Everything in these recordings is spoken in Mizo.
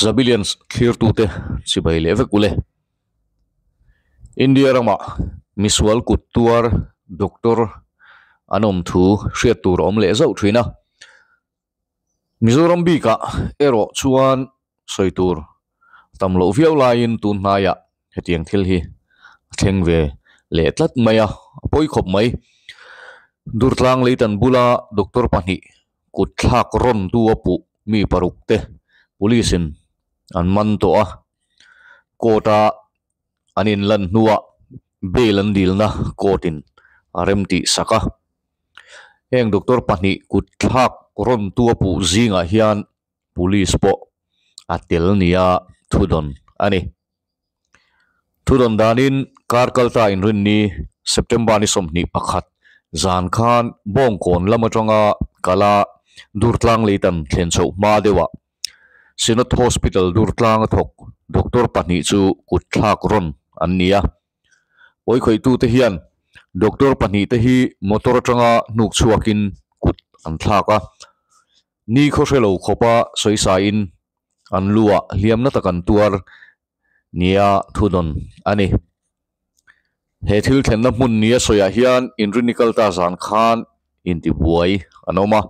Zabilians thlirtute chibai leh vek ule. India rama misual kut tuar doctor an awm thu hriat tur a awm leh zauh thin a. Mizoram bikah erawh chuan sawi tur tam loh viau laiin tun hnaiah hetiang thil hi a thleng ve leh tlat mai a, a pawi khawp mai. Durtlang leitan bula doctor pahnih kut thlak rawn tu a puh mi paruk te police in an man tawh a, court a an inlan hnuah bail an dilna court in a rem tih sak a. Heng doctor pahnih kut thlak rawn tu a puh zingah hian police pawh a tel nia thudawn a ni. Thudawn danin kar kalta inrinni September ni 21 zan khan Bawngkawn lam atanga kala Durtlang leitan thlen chhoh hma deuhah Synod Hospital Durtlang a thawk doctor pahnih chu kut thlak rawn an ni a. Pawikhawih-tute hian doctor pahnihte hi motor atanga hnuk chhuakin kut an thlak a. Ni khaw hre lo khawpa sawisain an luah hliamna tak an tuar nia thudawn a ni. He thil thlenna hmun nia sawiah hian inrinni kal ta zan khan intibuai an awm a.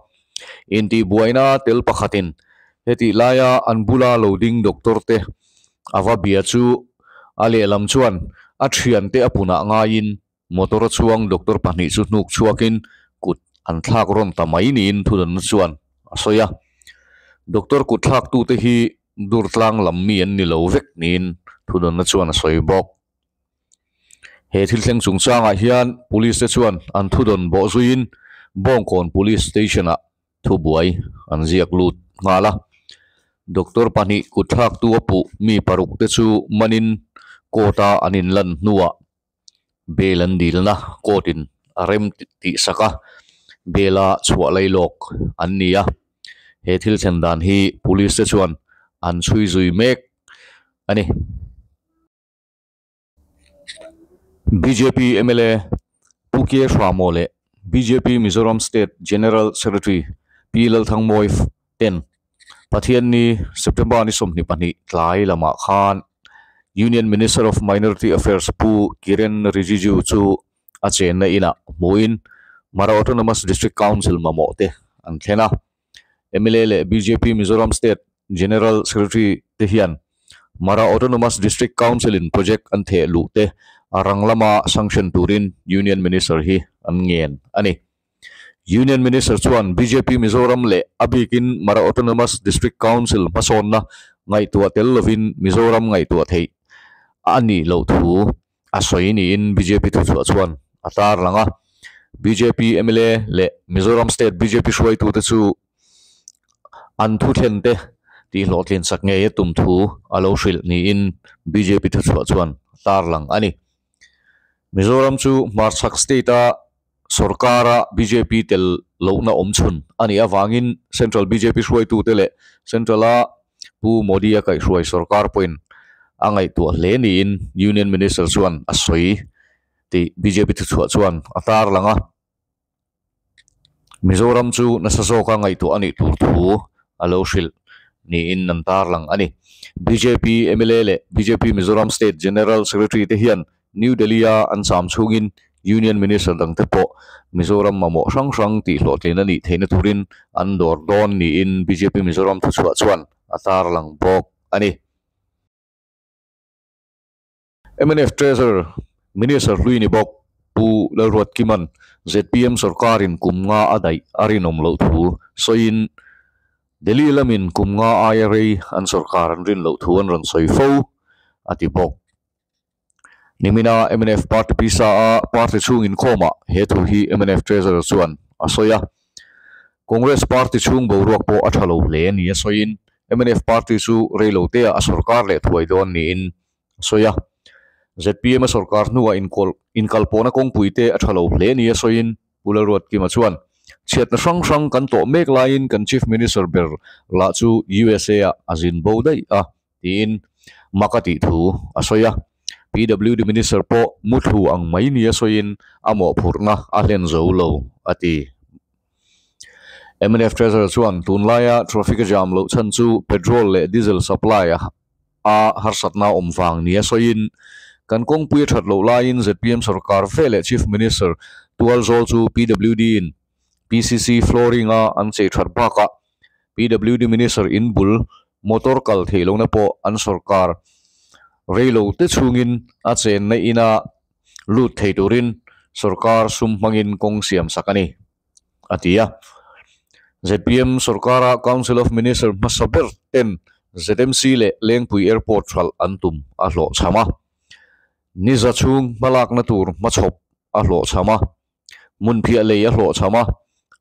Intihbuaina tel pakhatin hetih laia an bula lo ding doctor te a va bia chu a lehlam chuan a thiante a punah ngaiin Motor a chuang doctor pahnih chu hnuk chhuakin kut an thlak rawn ta mai niin thudanna chuan a sawi a. Doctor kut thlaktute hi Durtlang lam mi an ni lo vek niin thudanna chuan a sawi bawk. He thil thleng chungchangah hian police te chuan an thudawn bawh zuiin Bawngkawn Police Station-ah thubuai an ziak lut nghal a. Doctor pahnih kut thlaktu a puh mi paruk te chu manin court-a an inlan hnuah Bail an dilna court in a rem tih sak a, bail a chhuah lai lawk an ni a. He thil thlen dan hi police te chuan an chhui zui mek a ni. Bjp mla Pu K Hramo leh bjp Mizoram State General Secretary Pi Lalthangmawi ten Pathianni September ni 22 tlai lamah khan Union Minister of Minority Affairs Pu Kiren Rijiju chu a chenna inah hmuin Mara Autonomous District Council mamawh te an thlen a. Mla leh bjp Mizoram State General Secretary te hian Mara Autonomous District Council in project an theh luh te a rang lama sanction turin Union Minister hi an ngen a ni. Union Minister chuan bjp Mizoram leh a bikin Mara Autonomous District Council hmasawnna ngaihtuah tel lovin Mizoram ngaihtuah theih a nih loh thu a sawi niin bjp thuchhuah chuan a tarlang a. Bjp mla leh Mizoram State bjp hruaitute chu an thuthlen te tihhlawhtlin sak ngei a tum thu a lo hrilh niin bjp thuchhuah chuan a tarlang a ni. Mizoram chu hmarchhak state-a Sorkara bjp tel lohna awm chhun a nih avangin Central bjp hruaitute leh Central-a Pu Modi-a kaihhruai sorkar pawhin a ngaihtuah hle niin Union Minister chuan a sawi tih bjp thuchhuah chuan a tarlang a. Mizoram chu nasa zawka ngaihtuah a nih tur thu a lo hrilh niin an tarlang a ni. Bjp mla leh bjp Mizoram State General Secretary te hian New Delhi-a an cham chhungin Union Minister dangte pawh Mizoram mamawh hrang hrang tihhlawhtlin a nih theihna turin an dawr dawn niin bjp Mizoram thuchhuah chuan a tarlang bawk a ni. Mnf Treasurer Minister hlui ni bawk Pu Lalruatkima'n zpm sorkarin kum nga a daih a rinawm loh thu sawiin Delhi lamin kum nga aia rei an sorkar an rin loh thu an rawn sawi fo a ti bawk. Nimina mnf party pisa a party chhung inkhawmah he thu hi mnf treasurer chuan a sawi a. Congress party chhung boruak pawh a tha lo hle ni a sawiin mnf party chu reilo te ah a sorkar leh thuai dawn niin a sawi a. Zpm a sorkar hnuah inkalpawhna kawngpui te a tha lo hle ni a sawiin Pu Lalruatkima chuan, Chhiatna hrang hrang kan tawh mek laiin kan Chief Minister ber lah chu USA ah a zin bo daih a tiin mak a tih thu a sawi a. PWD Minister pawh muthlu ang mai nia sawiin a mawhphurhna a hlen zo lo a ti. Mnf Treasurer chuan tunlaia traffic a jam loh chhan chu petrol leh diesel supply a harsatna awm vang nia sawiin, kan kawngpui a that loh laiin zpm sorkar ve leh Chief Minister tualzawl chu PWD in PCC flooring a an chei that bakah PWD Minister in bul motor kal theih lohna pawh an sorkar reilo te chhungin a chenna ina lut thei turin sorkar sum hmangin kawng siam sak a ni, a ti a. Zpm sorkara Council of Minister hmasa ber ten ZMC leh Lengpui Airport hralh an tum a hlawhchham a. Niza chhung hmalakna tur hmachhawp a hlawhchham a. Hmunphiah lei a hlawhchham a,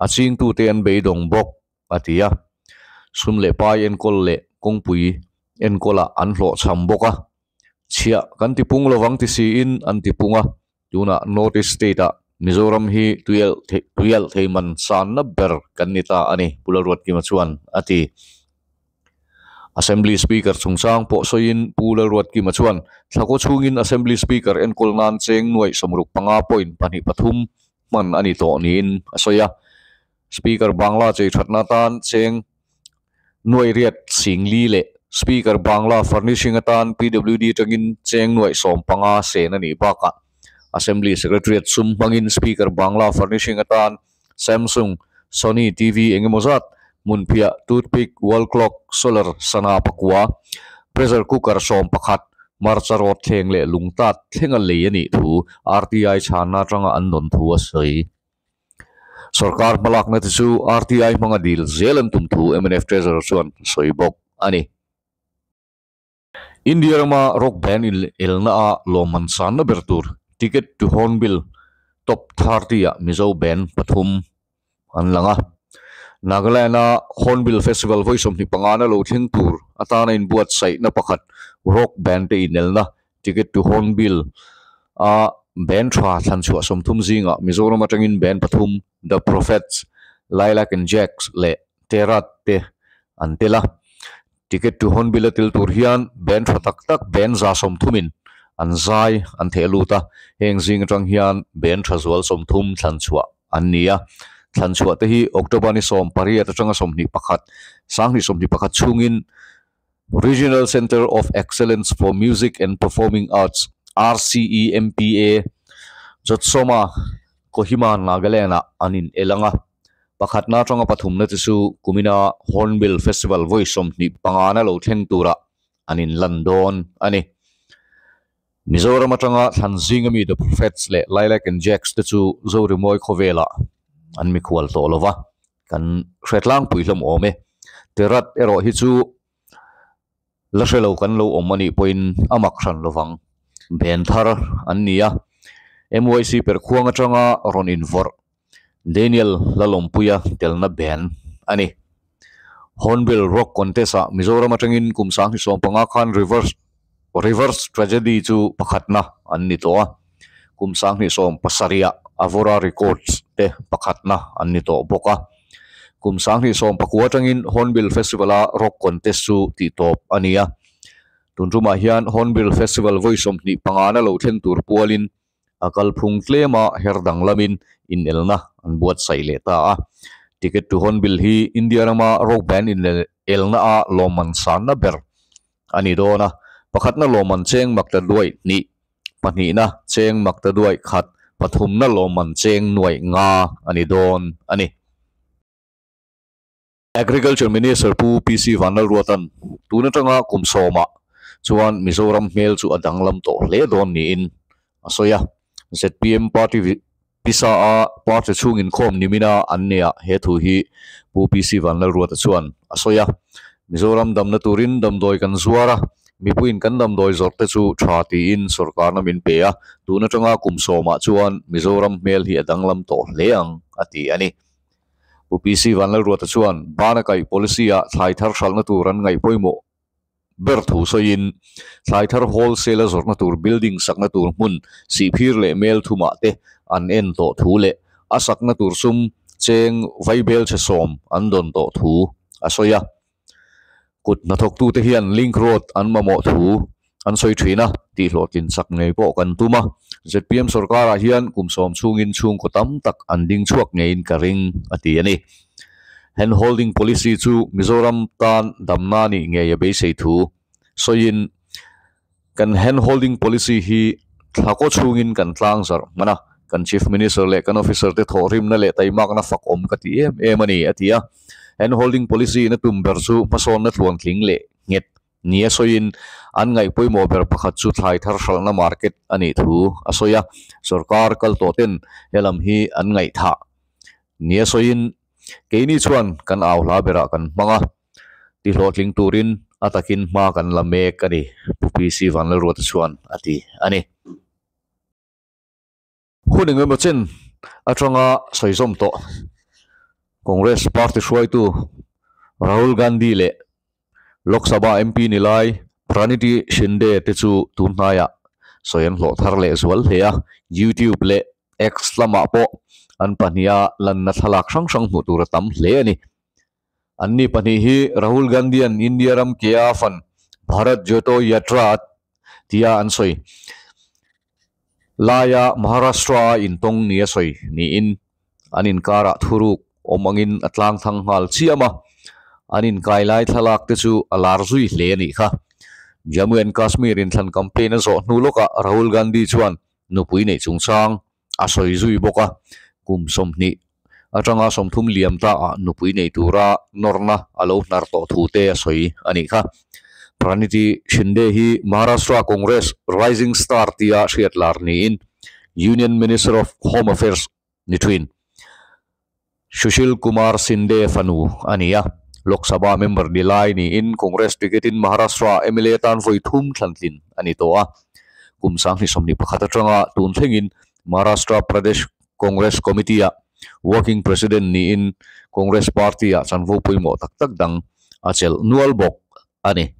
a chingtute an beidawng bawk, a ti a. Sum leh pai enkawl leh kawngpui enkawlah an hlawhchham bawk a. Chhiah kan tipung lovang ti siin an tipung a, tunah North East State-ah Mizoram hi tuialh thei man sanna ber kan ni ta a ni, Pu Lalruatkima chuan a ti. Assembly Speaker chungchang pawh sawiin Pu Lalruatkima chuan thlakaw chhungin Assembly Speaker enkawl nan cheng nuaih 65 point pahnih pathum hman a ni tawh niin a sawi a. Speaker Bangla chei thatna atan cheng nuaih riat singli leh Speaker Bangla furnishing atan PWD atangin cheng nuaih 15 sen a nih bakah Assembly Secretariat sum hmangin Speaker Bangla furnishing atan Samsung, Sony TV eng emaw zat, hmunphiah, toothpick, wall clock, solar, sana pakua, pressure cooker 11, hmarcha rawt thleng leh lungtat thlenga lei a nih thu RTI chhanna atanga an dawn thu a sawi. Sorkar hmalakna te chu RTI hmanga dil zel an tum thu mnf Treasurer chuan sawi bawk a ni. India rama rock band inelna a lawmman sanna ber tur Ticket to Hornbill Top 30 ah Mizo band pathum an lang a. Nagaland a Hornbill Festival vawi 25 na lo thleng tur atana inbuatsaihna pakhat rock band te inelna Ticket to Hornbill a band tha thlanchhuah 30 zingah Mizoram atangin band pathum The Prophets, Lilac and Jacks leh Terat te an tel a. Ticket to Hornbill a tel tur hian band tha tak tak band 130 in an zai an theh lut a, heng zing atang hian band tha zual 30 thlanchhuah an ni a. Thlanchhuah te hi October ni 18 atanga 21, 2021 chhungin Regional Centre of Excellence for Music and Performing Arts, RCEMPA, Jotsoma, Kohima, Nagaland-ah an in el ang a. Pakhatna atanga pathumna te chu kumina Hornbill Festival vawi 25 na lo thleng turah an in lan dawn a ni. Mizoram atanga thlan zinga mi The Prophets leh Lilac and Jacks te chu Zorimawi khawvelah an mikhual tawh lo va. Kan hre tlangpui hlawm awm e. Terat erawh hi chu la hre lo kan lo awm a nih pawhin a mak hran lovang. Ben thar an ni a, MYC perhkhuang atanga rawn invawrh Daniel Lalawmpuia telna ben a ni. Hornbill Rock Contest-ah Mizoram atangin kum 2015 khan Reverse Reverse Tragedy chu pakhatna an ni tawh a, kum 2017-ah Avora Records te pakhatna an ni tawh bawk a. Kum 2019 atangin Hornbill Festival-a Rock Contest chu tihtawp a ni a. Tun tumah hian Hornbill Festival vawi 25 na lo thleng tur pualin a kalphung tlema her danglamin inelna an buatsaih leh ta a. Ticket to Hornbill hi India rama rock band inelna a lawmman sanna ber a ni dawn a, pakhatna lawmman cheng mak ta duaih hnih, pahnihna cheng mak ta duaih khat, pathumna lawmman cheng nuaih nga a ni dawn a ni. Agriculture Minister Pu PC Vanlalruatan tun atanga kum sawmah chuan Mizoram hmel chu a danglam tawh hle dawn niin a sawi a. Zpm party pisa a party chhung inkhawm nimina an nia he thu hi Pu PC Vanlalruata chuan a sawi a. Mizoram damna turin damdawi kan zuar a, mipuiin kan damdawi zawrh te chu tha tiin sorkarna min pe a, tun atanga kum sawmah chuan Mizoram hmel hi a danglam tawh hle ang a ti a ni. Pu PC Vanlalruata chuan bana kaih policy ah thlai thar hralhna tur an ngaih pawimawh ber thu sawiin thlai thar wholesale a zawrhna tur building sakna tur hmun sihphir leh mel thumah te an en tawh thu leh a sakna tur sum cheng vaibel chhe sawm an dawn tawh thu a sawi a. Kut hnathawktute hian link road an mamawh thu an sawi thin a, tihhlawhtlin sak ngei pawh kan tum a. Zpm sorkarah hian kum sawm chhungin chhungkaw tam tak an ding chhuak ngeiin ka ring, a ti a ni. Hand holding policy chu Mizoram tan damna nih ngei a beisei thu sawiin, Kan hand holding policy hi thla kaw chhungin kan tlang zarh hman a, kan Chief Minister leh kan officer te thawhrimna leh taimakna fak awm ka ti em em a ni, a ti a. Hand holding policy in a tum ber chu hmasawnna tluantling leh nghet nia sawiin an ngaih pawimawh ber pakhat chu thlai thar hralhna market a nih thu a sawi a, sorkar kal tawh ten helam hi an ngaihthah nia sawiin keini chuan kan au hla berah kan hmang a, tihlawhtling turin a takin hma kan la mek a ni, Pu PC Vanlalruata chuan a ti a ni. Hun engemaw chen atanga sawi zawm tawh Congress party hruaitu Rahul Gandhi leh Lok Sabha MP ni lai Praniti Shinde te chu tun hnaiah sawi an hlawh thar leh zual hle a, YouTube leh X lamah pawh an pahniha lanna thlalak hrang hrang hmuh tur a tam hle a ni. Anni pahnih hi Rahul Gandhi-a'n India ram ke a fan Bharat Joto Yatra tia an sawi laia Maharashtra-a intawng nia sawi niin an inkarah thuruk awm angin a tlang thang nghal chiam a, an inkai lai thlalak te chu a lar zui hle a nih kha. Jammu and Kashmir inthlan campaign a zawh hnu lawkah Rahul Gandhi chuan nupui neih chungchang a sawi zui bawk a, kum 20 atanga 30 liam ta ah nupui nei tura nawrna a lo hnar tawh thu te a sawi a nih kha. Praniti Shinde hi Maharashtra Congress Rising Star tia hriat lar niin Union Minister of Home Affairs ni thin Sushil Kumar Shinde fanu a ni a, Lok Sabha member ni lai niin Congress ticket in Maharashtra mla tan vawi thum thlantlin a ni tawh a. Kum 2021 atanga tun thlengin Maharashtra Pradesh Congress Committee ah Working President niin Congress Party ah chanvo pawimawh tak tak dang a chelh nual bawk a ni.